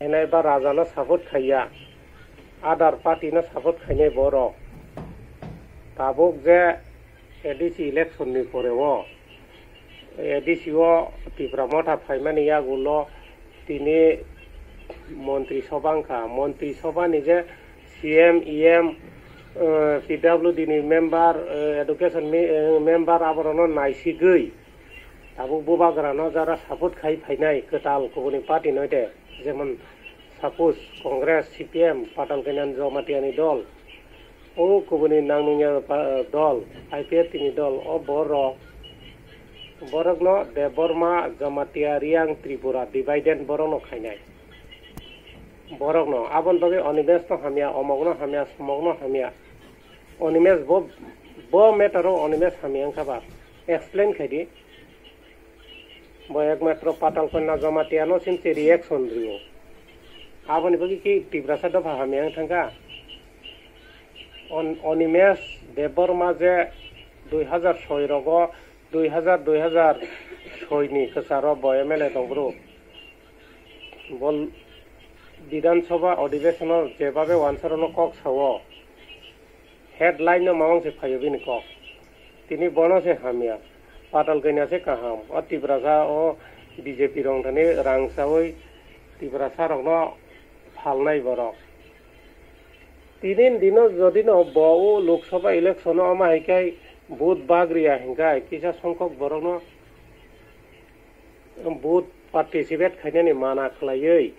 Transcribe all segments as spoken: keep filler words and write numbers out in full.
Enai ba raja no support khaiya, other party no support khainai borok. Tabuk je A D C election ni pore o, A D C o Tipra Motha phaimani yagulo tini Montri Sobha wngkha. Montri Sobha ni je C M, E M, eh, P W D ni member, eh, education mi-, eh, member aborokno naisigwi tabuk bubagrano jara support khai phainai kwtal kubuni party no de, jemon suppose Congress, C P M, Patal Kanya Jamatia ni dol, o kubuni nang nungya pa-, dol, I P F T ni dol, o borok, borokno Debbarma, Jamatia, Riang, Tripura, dividend borokno khainai. Borokno, aboni bagwi Animesh no hamya, omokno hamya, somokno hamya. Animesh bo, bo matter o Animesh hamya wngkha ba? Explain khai di. Bo ekmatro Patal Kanya Jamatia no sinse reaction rio. Aboni bagwi ki Tiprasa dopha hamya wng thangkha? On-, Animesh Debbarma je dui hazar soi rogo, dui hazar, dui hazar soi ni kwcharo bo M L A tong bro. Bo Bidhan Sabha Adhiveshon o jebabe wansarokno kok sao, headline no mawang se phaio bini kok. Tini bono se hamya, Patal Kanya se kaham. O Tiprasa o B J P rong thani rang chawi Tiprasa rokno phalnai borok. Tini dino jodi no bo o Lok Sabha election o ama hai kai vote bagriya hinkai kisa songkok borokno vote participate khainani mana khlaiwi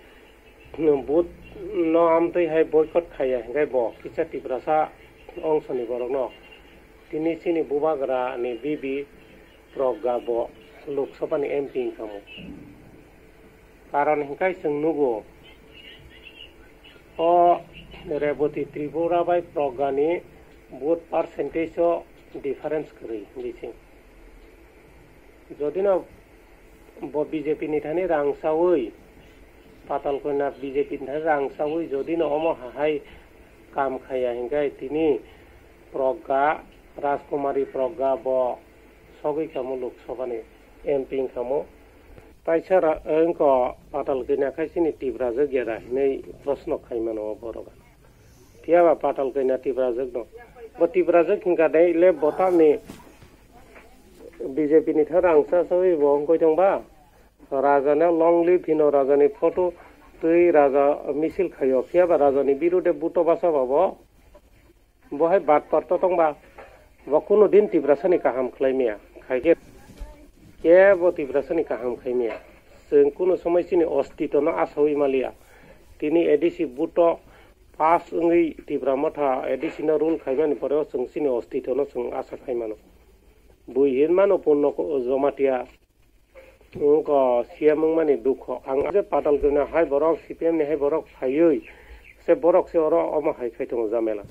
vote no amtwi hai boycott khaiya hinkai bo kisa Tiprasa ongsoni borokno. Tini chini bubagra ni bibi Pragga bo Lok Sabha ni M P wngkha mo. Karon hinkai chwng nugo o Reboti Tripura bai Pragga ni vote percentage o difference kwrwi bising. Jodi no bo B J P ni thani rang chawi, Patal Kanya B J P ni thani rang chawi, jodi no omo hahai kam khaiya hinkai tini Pragga, Rajkumari Pragga bo sogwi kamo Lok Sabha ni M P wngkha mo. Taisa ra-, wngkha Patal Kanya khai chini Tiprajwk ya da hinwi proshno khai mano o borok. Phiya ba Patal Kanya Tiprajwk no. Bo Tiprajwk hinka dai le bo tamni B J P ni thang rang cha chawi bo wngkoi tong ba. Raja no long live hino, raja ni photo twi raja misil khaio. Phiya ba raja ni birude buto basa ba bo. Bo hai bat parto tong ba. Bo kunu din Tiprasa ni kaham khlai maya. Khai khe kebo Tiprasa ni kaham khai maya. Chwng kunu somoi chini ostito no asawi maliya. Tini A D C buto pass wngwi Tipra Motha A D C no rule khaimani pore o chwng chini ostito no chwng asa khai mano. Bui hin mano Purno Jamatia wngkha C M wngmani dukho. Ang je Patal Kanya hai borok, C P M ni hai borok phaiwi se borok se oro omo hai khai tongo jamela.